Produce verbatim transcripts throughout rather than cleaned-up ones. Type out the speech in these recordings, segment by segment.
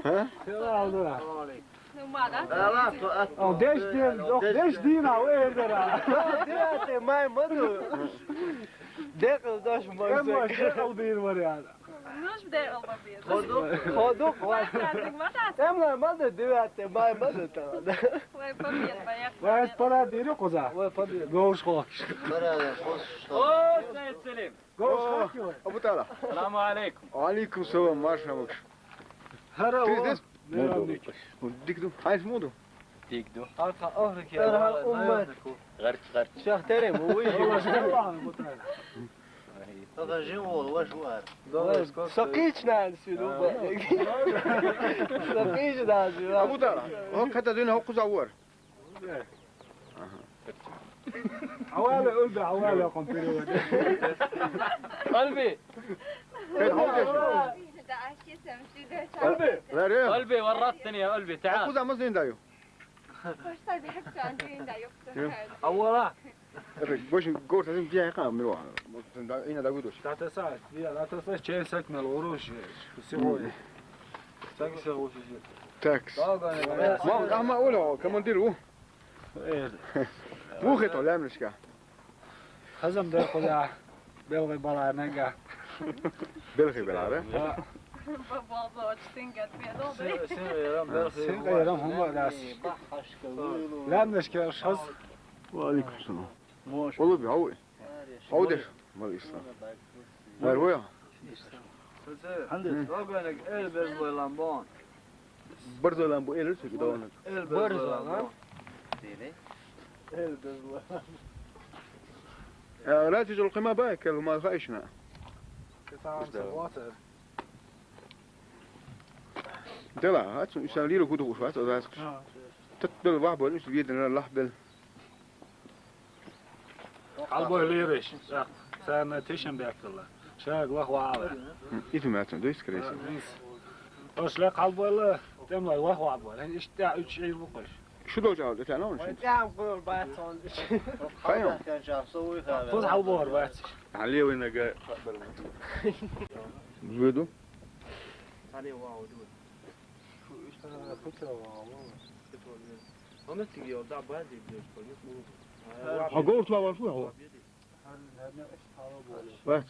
Ха? Ала, деш дин, деш дин, а вай дара. Девятый май ма ду. Декъал дош ма. Эмма декъал бир вариант. Нуш декъал ба бир. Ходук, ходук, вай. Праздник ма даст. Эмма ма ду, девятый май ма ду та. Вай, победа, поехали. Вай, пара дири къуза. Вай, победа. Гош хо. Пара, хош. О, Сайд Селим. Гош хо. Абу Тала. Салам алейкум. Алейкум салам, марш амукш. Ҳара. Тиз о, дес? Муду. Дик ду. Хайс муду? Дик ду. Арха, арха ки. Арха уммат. Гарч, гарч. Шахтере му уи. Ага, жин ол, ваш вар. Сакич на сиду ба. Сакич на сиду. Абу Тала. О, ката дин, о, къуза вар. Авала улби, авала компьютер. Алби. Алби, ورطتني يا ألبي، تعال. Къуза ма зин даю. Къуза бихиб чан зин даю. Авала. Бош, горта зин дия ка миро. Ина да гудош. Тата са, я, тата са, чен сак мел уруш, сигури. Сак сигури. Так. Ма, ама ола, командир у. Э. Вухето лямнишка. Хазам дер къуза. Белгъи балар нага. Белгъи балар, э? Ба-, база ачтин гатмедо. Син, син гъайрам, белгъи. Син гъайрам, ҳума дас. Лямнишка шаз. Ва алейкум салам. Мош. Олу би, ау. Ау деш. Мал ислам. Вар воя. Ҳандес. Эл безлой ламбон. Барзойлан бу эл русу гидавана. Эл барзойлан. Эл безлойлан. Э, рати жол къима бай, кел ма хайшна. Дела, ацун исан лиро гуду уш вац, аз. Тат бел вах бел, ус вирден лах бел. Албой лириш. Сарна тешен бекла. Шаг вах вала. Иту мятун, дуй скрейси. Ош ле албой ле, тем ле вах вала. Ишта уч ил букуш. Шу дожа, да тана он. Тям гол бацон. Хайон. Хуз албой бац. Алиев инага. Выйду. Ҳа, гурт ва варфу ҳа. Ва.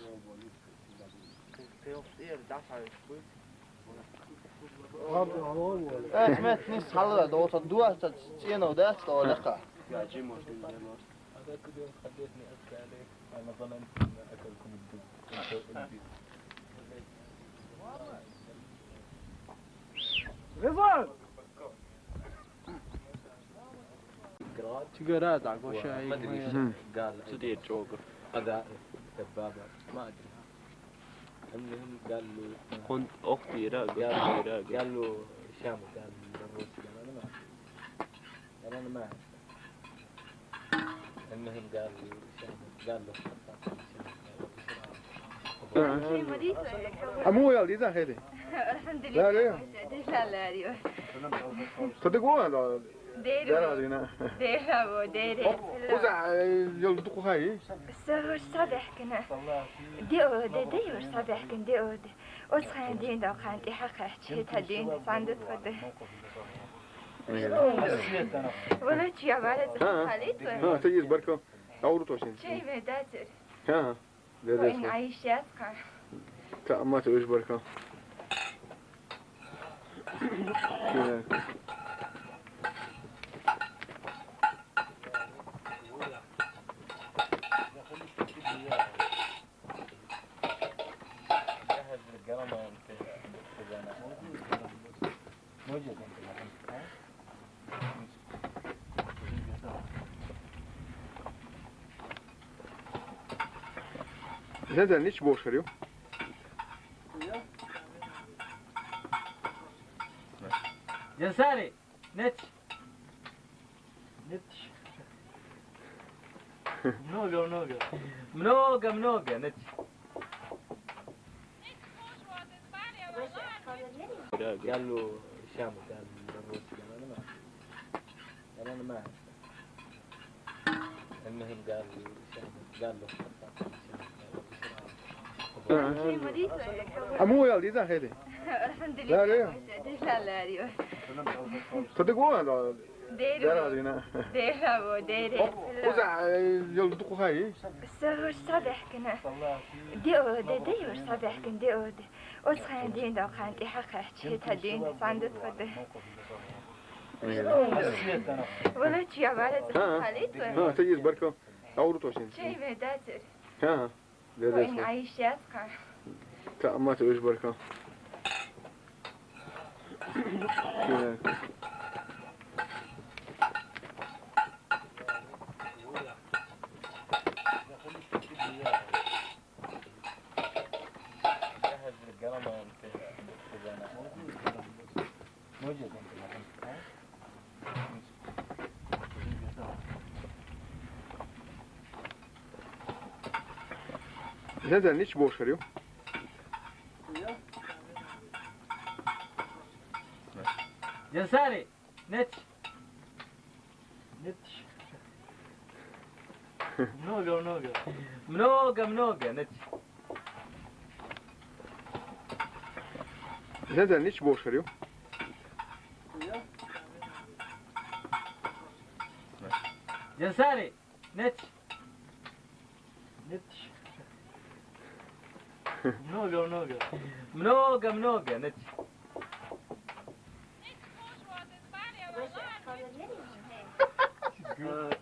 Ахмед, нис ҳалла, да, ота дуа, та цена, да, ста леха. Резон! تقرا دعك وش هاي؟ ما ادري ايش قال. تدير جوجل. اذا دبابه، ما ادري. المهم قال له، قلت اختي راقص، قال له، قال له هشام، قال له الروسي، قال انا ما اعرف. قال انا ما اعرف. المهم قال له، قال له، أمو يا وليد، هذه. الحمد لا، لله. لا، لا. صدق والله. ديرو. ديرو، ديرو. وزع، يلدقوا هاي. السهر صباح كنا. ديو، دي، ديو صباح كن، ديو، دي. أوس خان دين دو خان دي حق حكي تا دين صندوق خده. Валачи, я вара халит. Ҳа, тагиз барка. Авру тошин. Чей ме датир. Ҳа, ҳа. Дедес. Ин айшат ка. Та ма тагиз барка. Neden hiç boş veriyor? Ensari, net. Net. Mnogo, mnogo. Mnogo, mnogo, net. قال له هشام، قال له الروسي، قال: "أنا ما، قال: "أنا ما أعرف." المهم قال له هشام، قال له: "خلاص، هشام، قال له بسرعة." Ага. А мугӀ ял деза хӀеде? Алхамдулиллах. Ларё? Деза ларё. То дегу ана? Деро. Деро дина. Деро, дере. Уза, э, ял духу хай? Сагур сабехкина. Де о, де, де юр сабехкин, де о, де. Оцхайн дин да хан, де хакач, хета дин, санду тходе. Вала чи я вара халит. Ха, ты есть барко. Ауру точно. Чей ме датер. Ха. Вен айшаска. Та мат уж барка. Зен-зен, нич бошарю? Янсари, нич. Нич. Много, много. Много, много, нич. Зен-зен, нич бошарю? Янсари, нич. Нич. Много, много. Много, много, нич.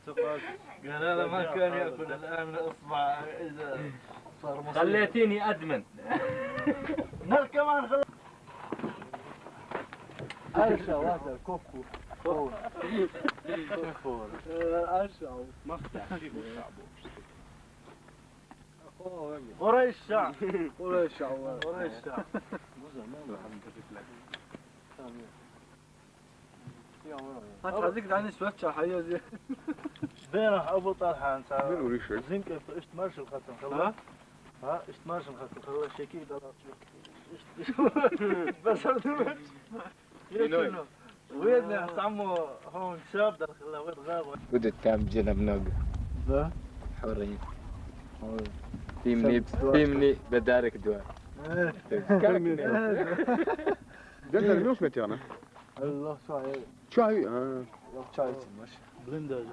قال هذا ما كان يأكل الآن أصبح إذا صار مصيبة. خليتيني أدمن. نار كمان خل- عرشة واحدة، كفو. كفو. آه، عرشة. مفتاح، شيء مفتاح. قريشة. قريشة، والله. قريشة. هات هذيك دعني سويتشر حيا زين. شبينا أبو طلحة أنت. من وريشك؟ زين كيف اشتمرش الختم، خلاص. ها؟ ها، اشتمرش الختم، خلاص، شكيد، خلاص. بس هذا وين يا عمو؟ هون شاب داخل، وين غاب؟ ودت تام جنب نوقة. ذا؟ حورية. حورية. تيمني، تيمني بدارك دوا. إيه. كاكني. ده أنت الميوش متيانا. الله شاي. شاي، آه. الله شاي تمش. بلندر.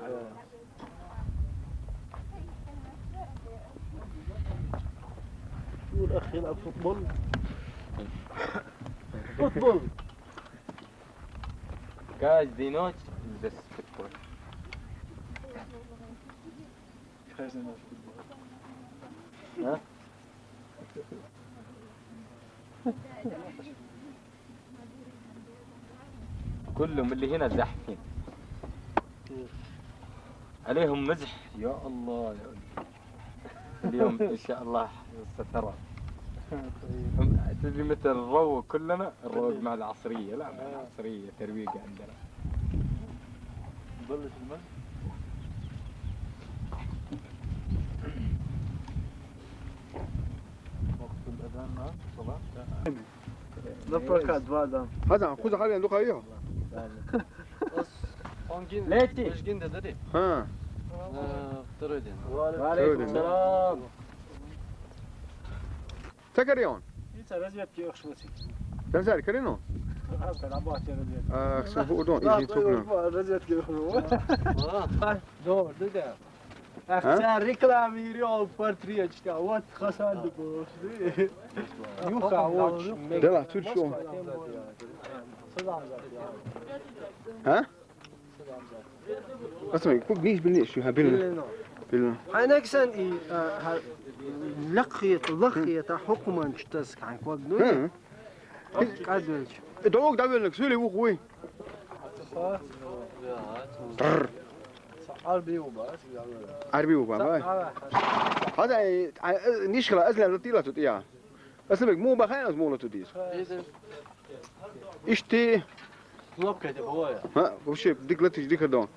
شو الأخ يلعب فوتبول؟ فوتبول. Каждый ночь без футбол. Каждый ночь футбол. А? كلهم اللي هنا زاحفين. عليهم مزح، يا الله، يا الله. اليوم إن شاء الله سترى. طيب. هم، تدري متى نروق كلنا؟ نروق بالليل. مع العصرية، لا، مع آه. العصرية ترويقة عندنا. نبلش المزح. وقت الأذان، ها؟ الصلاة. نفرك أدوار. هذا خذ حالي عندك أيها. Bes on gün, ليتي. Beş günde dedi. Ha. Ee, dur ödeyim. وعليكم السلام. تكريون. Sen sen كرينو. Abi sen abartıyorsun diye. Aa, sen bu odon, izin çok önemli. Rezil ki. Doğru dedi. Ha? Sen reklam veriyor, portre işte. What hasan bu? Yuh, avuç. De la, tut şu. Selam zaten. Ha? Asma, kuk niş bilni şu ha bilni. Bilni. Haynak sen i, e, ha, لقيت، لقيت حكما تشتسك عن كوك نوي. Hı. Kadınç. E, doğuk da bilnik, söyle bu kuy. Arbi uba. Arbi uba, vay. Hadi, e, e, nişkala, azla, latila tut, ya. Asma, mu ba, haynas mu la tut diz. İşte. Kılap kaydı baba ya. Ha, bu şey, dik latiş, dik adon.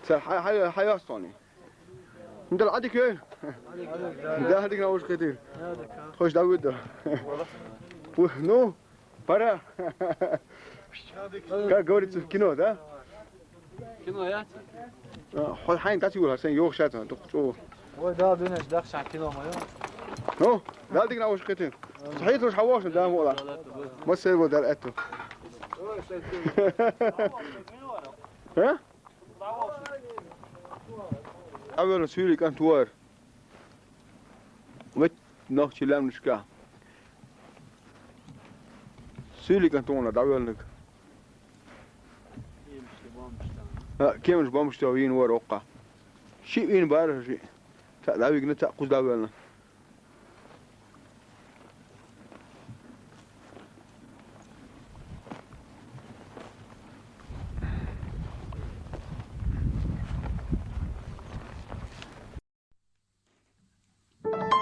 Sen hay, hay, hay, hastane. Ndal adik yo. Da adik na uş ketir. Hoş da wudda. Bu, no, para. Как говорится, в кино, да? Кино, я? Hoş, hayn, tati wul, sen yok şat, tu, tu. Oy, da dün eş, dak şan kino ma yo. Ну, дал дигна ваш кхетин. Сахит руш хаваш да мола. Масел во дал эту. Ха? Авел сюли кан туар. Вет нах чилам нишка. Сюли кан туна давел нак. Кемш бомш то вин вар окка. Ши вин бар ши. Та давиг на та куз давел на.